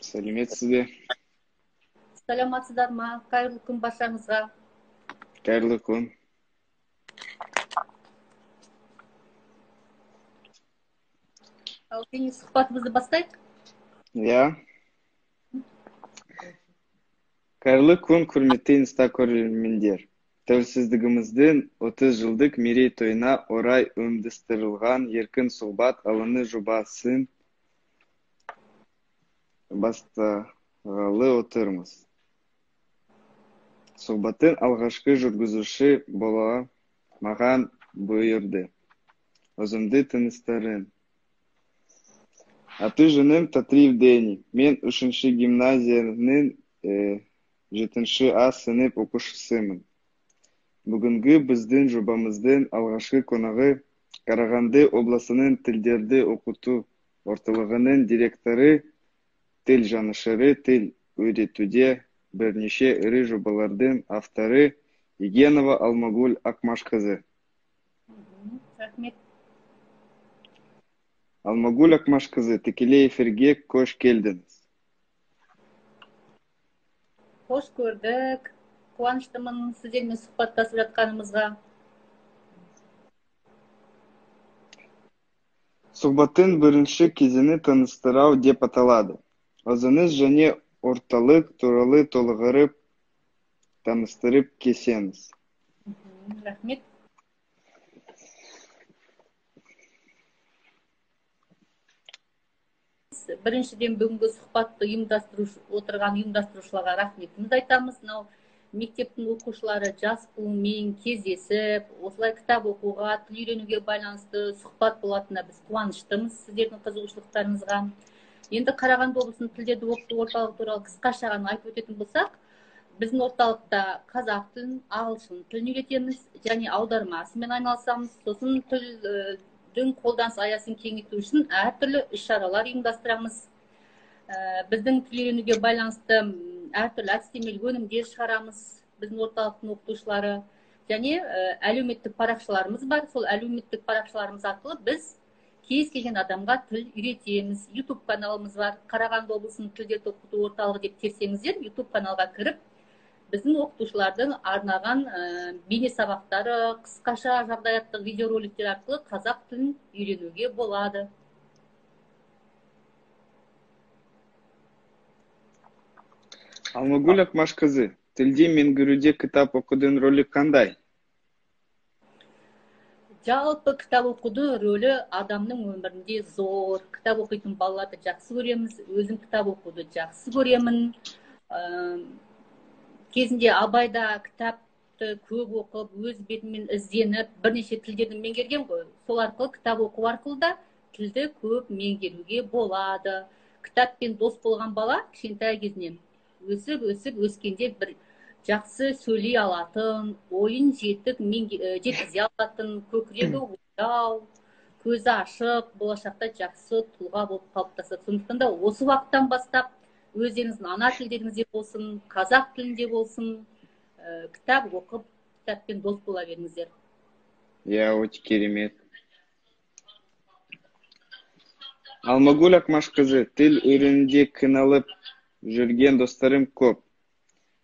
Сәлеметсіз бе? Саламатсыздар ма? Қайырлы күн баршаңызға. Қайырлы күн. Ал Денис, сұхбатымызды бастайық. Иә. Қайырлы күн, құрметті инста көрермендер. Тәуелсіздігіміздің 30 жылдық мерейтойына орай ұйымдастырылған еркін сұхбат алаңы жобасын бастағалы отырмыз. Сұхбаттың алғашқы жүргізуші бола маған бұйырды. Өзімді таныстырайын. Аты жөнім Татриев Дени. Мен 3-ші гимназияның 7-ші А сынып оқушысымын. Бүгінгі біздің жобамыздың алғашқы қонағы Қарағанды облысының тілдерді оқыту орталығының директоры, тіл жанашыры, тіл үйретуде бірнеше ірі жобалардың авторы Егенова Алмагүл Ақмашқызы. Рахмет. Алмагүл Ақмашқызы, тікелей эфирге қош келдіңіз. Қош көрдік. Қуаныштымын сіздермен сұхбаттасып жатқанымызға. Сұхбаттың бірінші кезеңі таныстыру деп аталады. Өзіңіз және орталық туралы толығырып таныстырып кетсеңіз. Рахмет. Біріншіден бүгінгі сұхбатты ұйымдастырушы отырған ұйымдастырушыларға рахметімізді айтамыз. Мынау мектептің оқушылары жас буынмен кездесіп, осылай кітап оқуға, тіл үйренуге байланысты сұхбат болатынына біз қуаныштымыз сіздердің қызығушылықтарыңызға. Енді Қарағанды облысының тілдерді оқыту орталығы туралы қысқаша ғана айтып өтетін болсақ, біздің орталықта қазақ тілін, ағылшын тілін үйретеміз және аудармасымен айналысамыз. Сосын тілдің қолданыс аясын кеңейту үшін әртүрлі іс-шаралар ұйымдастырамыз. Біздің тіл үйренуге байланысты әртүрлі әдістемелік өнімдер шығарамыз біздің орталықтың оқытушылары. Және әлеуметтік парақшаларымыз бар. Сол әлеуметтік парақшаларымыз арқылы біз кез келген адамға тіл үйретеміз. YouTube каналымыз бар. Қарағанды облысының тілдерді оқыту орталығы деп терсеңіздер, YouTube каналға кіріп, біздің оқытушылардың арнаған бейне сабақтары, қысқаша жағдаяттық видеороликтер арқылы қазақ тілін үйренуге болады. Алмагүл Ақмашқызы, тілді меңгеруде кітап оқудың рөлі қандай? Жалпы кітап оқудың рөлі адамның өмірінде зор. Кітап оқитын балаларды жақсы көреміз. Өзім кітап оқуды жақсы көремін. Кезінде Абайда кітапты көп оқып, өз бетімен ізденіп, бірнеше тілдерді меңгерген ғой. Сол арқылы кітап оқу арқылы да тілді көп меңгеруге болады. Кітаппен дос болған бала кішкентай кезінен өсіп, өсіп, өскенде бір жақсы сөйлей алатын, ойын жетік жеткізе алатын, көкірегі ояу, көзі ашық, болашақта жақсы тұлға болып қалыптасады. Сондықтан да осы уақыттан бастап өздеріңіздің ана тілдеріңізде болсын, қазақ тілінде болсын, кітап оқып, кітаппен дос бола беріңіздер. Иә, өте керемет. Алмагүл Ақмашқызы, тіл үйренуде қиналып жүрген достарым көп.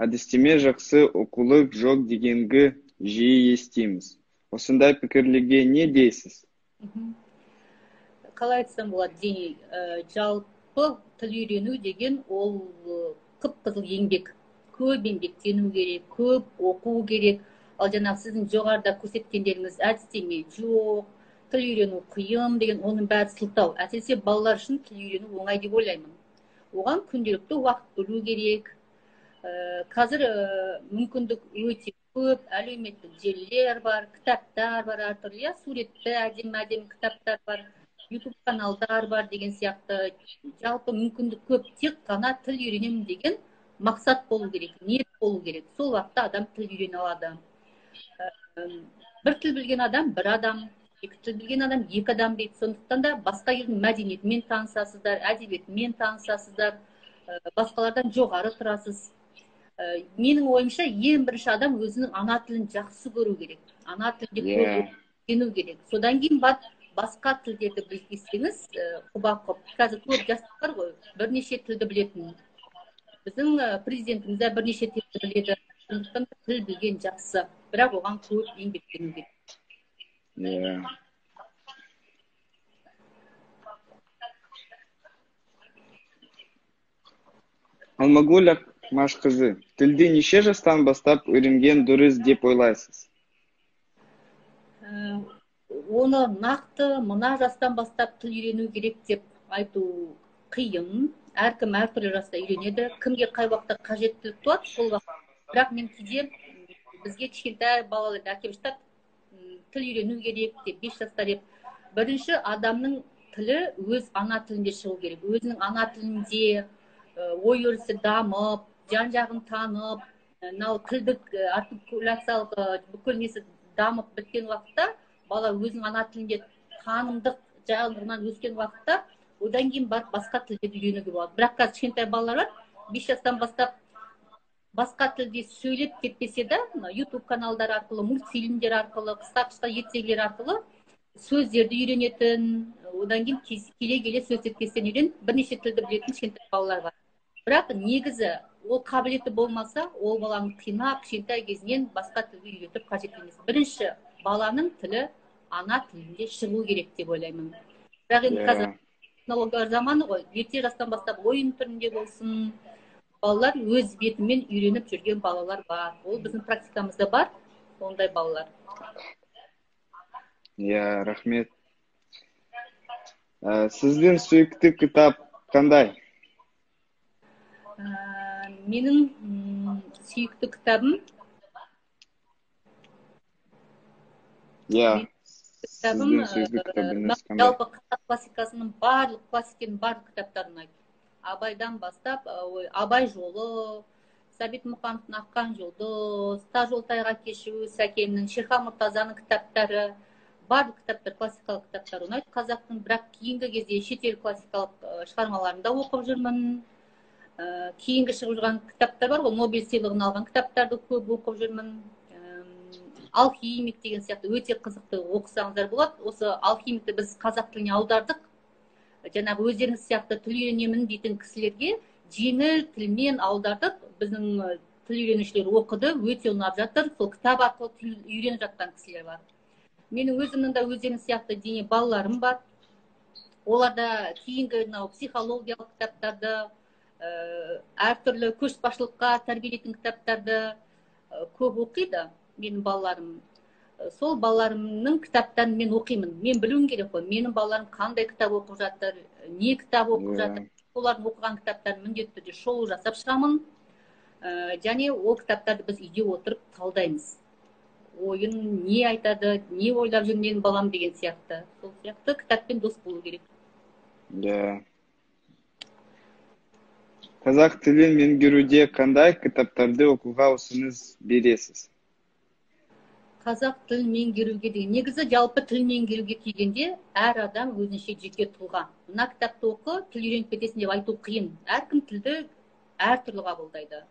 Әдістеме жақсы, оқулық жоқ дегенді жиі естиміз. Осындай пікірлерге не дейсіз? Қалай айтсам болады, Дени, жалпы тіл үйрену деген ол қып-қызыл еңбек. Көп еңбектену керек, көп оқу керек. Ал жаңағы сіздің жоғарыда көрсеткендеріңіз әдістеме жоқ, тіл үйрену қиын деген оның бәрі сылтау. Әсіресе балалар үшін тіл үйрену оңай деп ойлаймын. Оған күнделікті уақыт бөлу керек. Қазір мүмкіндік өте көп, әлеуметтік желілер бар, кітаптар бар әртүрлі, суретті әдемі-әдемі кітаптар бар, YouTube каналдар бар деген сияқты. Жалпы мүмкіндік көп, тек қана тіл үйренемін деген мақсат болу керек, ниет болу керек. Сол уақытта адам тіл үйрене алады. Бір тіл білген адам бір адам, екі тіл білген адам екі адам дейді. Сондықтан да басқа елдің мәдениетімен танысасыздар, әдебиетімен танысасыздар, басқалардан жоғары тұрасыз. Менің ойымша, ең бірінші адам өзінің ана тілін жақсы көру керек. Ана тілінде көп үйрену керек. Содан кейін барып Басқа тілдерді білсеңіз, құба-құп. Қазір көп жастар бар ғой, бірнеше тілді білетін. Біздің президентіміз де бірнеше тілді біледі. Сондықтан тіл білген жақсы, бірақ оған көп еңбектену керек. Иә. Алмагүл Ақмашқызы, тілді неше жастан бастап үйренген дұрыс деп ойлайсыз? Оны нақты мына жастан бастап тіл үйрену керек деп айту қиын. Әркім әртүрлі жаста үйренеді. Кімге қай уақытта қажеттілік туады, сол уақытта. Бірақ мен кейде бізге кішкентай балаларды әкеліп жатады, тіл үйрену керек деп, 5 жаста деп. Бірінші адамның тілі өз ана тілінде шығу керек. Өзінің ана тілінде ой өрісі дамып, жан-жағын танып, мынау тілдік артикуляциялық бүкіл несі дамып біткен уақытта, бала өзінің ана тілінде танымдық жағынан өскен уақытта, одан кейін барып басқа тілдерді үйренуге болады. Бірақ қазір кішкентай балалар бар, 5 жастан бастап басқа тілде сөйлеп кетпесе де, мына YouTube каналдар арқылы, мультфильмдер арқылы, қысқа-қысқа ертегілер арқылы сөздерді үйренетін, одан кейін келе-келе сөз тіркестерін үйреніп, бірнеше тілді білетін кішкентай балалар бар. Бірақ негізі ол қабілеті болмаса, ол баланы қинап, кішкентай кезінен басқа тілге үйретіп қажет емес. Бірінші, баланың тілі ана тілінде шығу керек деп ойлаймын. Бірақ енді қазір технологиялар заманы ғой, ерте жастан бастап ойын түрінде болсын, балалар өз бетімен үйреніп жүрген балалар бар. Ол біздің практикамызда бар, ондай балалар. Иә, рахмет. Сіздің сүйікті кітап қандай? Менің сүйікті кітабым? Иә, сіздің сүйікті кітабыңыз қандай? Жалпы қазақ классикасының барлық классиктерінің барлық кітаптарын ұнайды. Абайдан бастап, Абай жолы, Сәбит Мұқановтың Аққан жұлдыз, Тажолтайға кешу, Сәкеннің, Шерхан Мұртазаның кітаптары, барлық кітаптар, классикалық кітаптар ұнайды қазақтың, бірақ кейінгі кезде шетел классикалық шығармаларын да оқып жүрмін. Кейінгі шығып жүрген кітаптар бар ғой, Нобель сыйлығын алған кітаптарды көп оқып жүрмін. Алхимик деген сияқты өте қызықты оқысаңыздар болады. Осы алхимикті біз қазақ тіліне аудардық. Жаңағы өздеріңіз сияқты тіл үйренемін дейтін кісілерге жеңіл тілмен аудардық. Біздің тіл үйренушілер оқыды, өте ұнап жатыр. Сол кітап арқылы тіл үйреніп жатқан кісілер бар. Менің өзімнің де өздеріңіз сияқты дене балаларым бар. Олар да кейінгі мынау психологиялық кітаптарды, әртүрлі көшбасшылыққа тәрбиелейтін кітаптарды көп оқиды менің балаларым. Сол балаларымның кітаптарын мен оқимын. Мен білуім керек қой, менің балаларым қандай кітап оқып жатыр, не кітап оқып жатыр. Солардың оқыған кітаптарын міндетті түрде шолу жасап шығамын. Және ол кітаптарды біз үйде отырып талдаймыз. Ойын не айтады, не ойлап жүр менің балам деген сияқты. Сол сияқты кітаппен дос болу керек. Иә. Қазақ тілін меңгеруде қандай кітаптарды оқуға ұсыныс бересіз? Қазақ тілін меңгеруге деген, негізі жалпы тіл меңгеруге келгенде әр адам өзінше жеке тұлға. Мына кітапты оқы, тіл үйреніп кетесің деп айту қиын. Әркім тілді әртүрлі қабылдайды.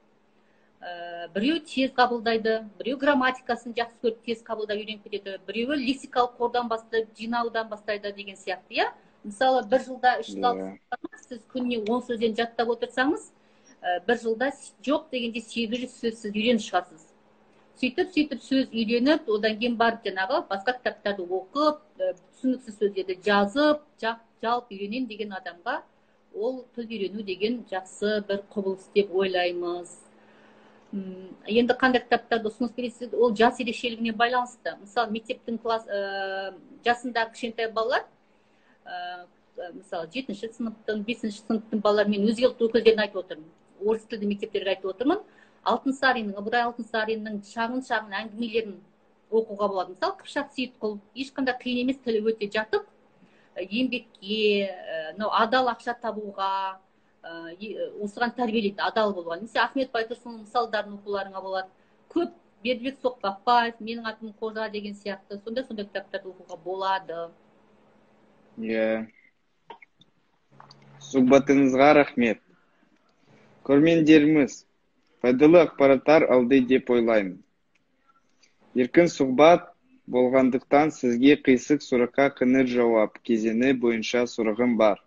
Біреу тез қабылдайды, біреу грамматикасын жақсы көріп тез қабылдап үйреніп кетеді, біреуі лексикалық қордан бастап, жинаудан бастайды деген сияқты, иә? Мысалы, бір жылда 360 сіз күніне 10 сөзден жаттап отырсаңыз, бір жылда жоқ дегенде 800 сөз сіз үйреніп шығасыз. Сөйтіп-сөйтіп сөз үйреніп, одан кейін барып жаңағы басқа кітаптарды оқып, түсініксіз сөздерді жазып, жалпы үйренем деген адамға ол тіл үйрену деген жақсы бір құбылыс деп ойлаймыз. Енді қандай кітаптарды ұсыныс бересіз, ол жас ерекшелігіне байланысты. Мысалы, мектептің класс жасындағы кішкентай балалар, мысалы, 7-ші сыныптың, 5-ші сыныптың балалары, мен өзге ұлт өкілдерін айтып отырмын, орыс тілді мектептерге айтып отырмын. Алтынсариннің, Ыбырай Алтынсариннің шағын-шағын әңгімелерін оқуға болады. Мысалы, Қыпшақ Сейітқұл ешқандай қиын емес, тілі өте жатық, еңбекке, адал ақша табуға, осыған тәрбиелейді, адал болуға. Немесе Ахмет Байтұрсынұлының мысалдарын оқуларыңа болады. Көп Бердібек Соқпақбаев, Менің атым Қожа деген сияқты сондай-сондай кітаптарды оқуға болады. Иә. Сұхбатыңызға рахмет. Көрермендеріміз пайдалы ақпараттар алды деп ойлаймын. Еркін сұхбат болғандықтан, сізге қисық сұраққа қыңыр жауап кезеңі бойынша сұрағым бар.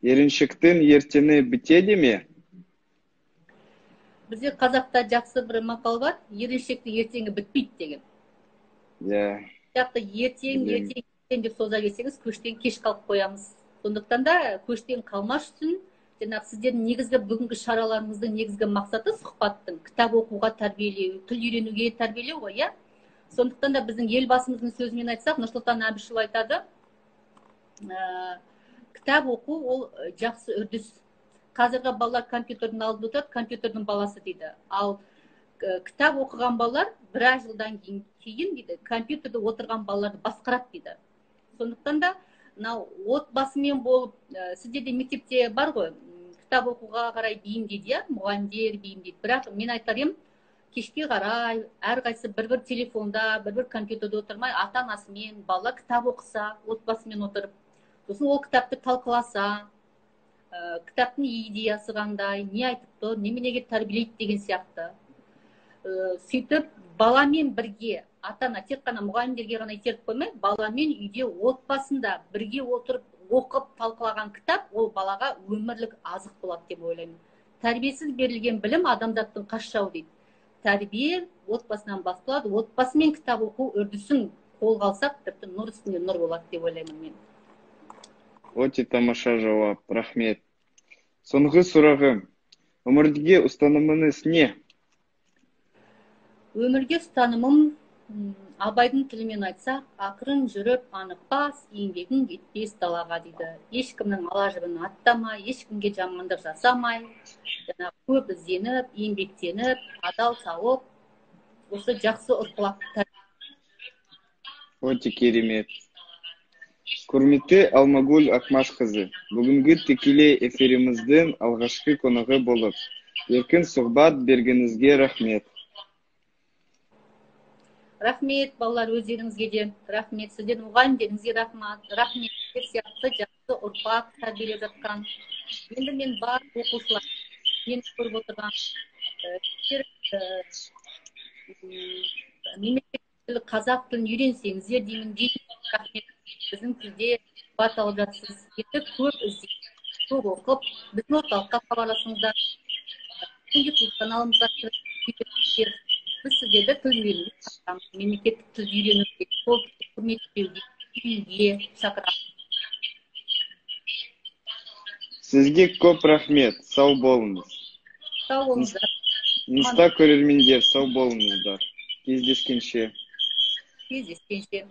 Еріншектің ертеңі бітеді ме? Бізде қазақта жақсы бір мақал бар, еріншектің ертеңі бітпейді деген. Иә. Сияқты ертең, ертең, ертең деп соза берсеңіз, көштен кеш қалып қоямыз. Сондықтан да көштен қалмас үшін жаңағы сіздердің негізгі бүгінгі шараларыңыздың негізгі мақсаты сұхбаттың кітап оқуға тәрбиелеу, тіл үйренуге тәрбиелеу ғой, иә? Сондықтан да біздің Елбасымыздың сөзімен айтсақ, Нұрсұлтан Әбішұлы айтады, кітап оқу ол жақсы үрдіс. Қазіргі балалар компьютердің алдында отырады, компьютердің баласы дейді. Ал кітап оқыған балалар біраз жылдан кейін дейді, компьютерде отырған балаларды басқарады дейді. Сондықтан да мынау отбасымен болып, сіздерде мектепте бар ғой, кітап оқуға қарай бейімдейді, иә, мұғалімдер бейімдейді. Бірақ мен айтар едім, кешке қарай әрқайсысы бір-бір телефонда, бір-бір компьютерде отырмай, ата-анасымен бала кітап оқыса, отбасымен отырып, сосын ол кітапты талқыласа, кітаптың идеясы қандай, не айтып тұр, неменеге тәрбиелейді деген сияқты. Сөйтіп баламен бірге ата-ана тек қана мұғалімдерге ғана итеріп қоймай, баламен үйде, отбасында бірге отырып оқып талқылаған кітап ол балаға өмірлік азық болады деп ойлаймын. Тәрбиесіз берілген білім адамзаттың қас жауы дейді. Тәрбие отбасынан басталады. Отбасымен кітап оқу үрдісін қолға алсақ, тіпті нұр үстіне нұр болады деп ойлаймын мен. Өте тамаша жауап, рахмет. Соңғы сұрағым. Өмірге ұстанымыңыз не? Өмірге ұстанымым, Абайдың тілімен айтсақ, ақырын жүріп, анық бас, еңбегің кетпес далаға дейді. Ешкімнің ала жібін аттамай, ешкімге жамандық жасамай, жаңағы көп ізденіп, еңбектеніп, адал тауып, осы жақсы ұрпақ. Өте керемет. Құрметті Алмагүл Ақмашқызы, бүгінгі тікелей эфиріміздің алғашқы қонағы болып, еркін сұхбат бергеніңізге рахмет. Рахмет, балалар, өздеріңізге де рахмет, сіздердің мұғалімдеріңізге рахмет, рахмет, сіздер сияқты жақсы ұрпақ тәрбиелеп жатқан. Енді мен бар оқушылар, мені көріп отырған, сіздер мемлекеттік тіл, қазақ тілін үйренсеңіздер деймін, деймін, рахмет. Біздің тілде сұхбат алып жатсыз. Енді көп ізденіп, көп оқып, біздің орталыққа хабарласыңыздар. YouTube каналымызға кіріп, біз сіздерді тіл үйренуге шақырамыз. Мемлекеттік тіл үйренуге, сол тілді құрметтеуге, сүюге шақырамыз. Сізге көп рахмет, сау болыңыз. Сау болыңыздар. Инста көрермендер, сау болыңыздар. Кездескенше. Кездескенше.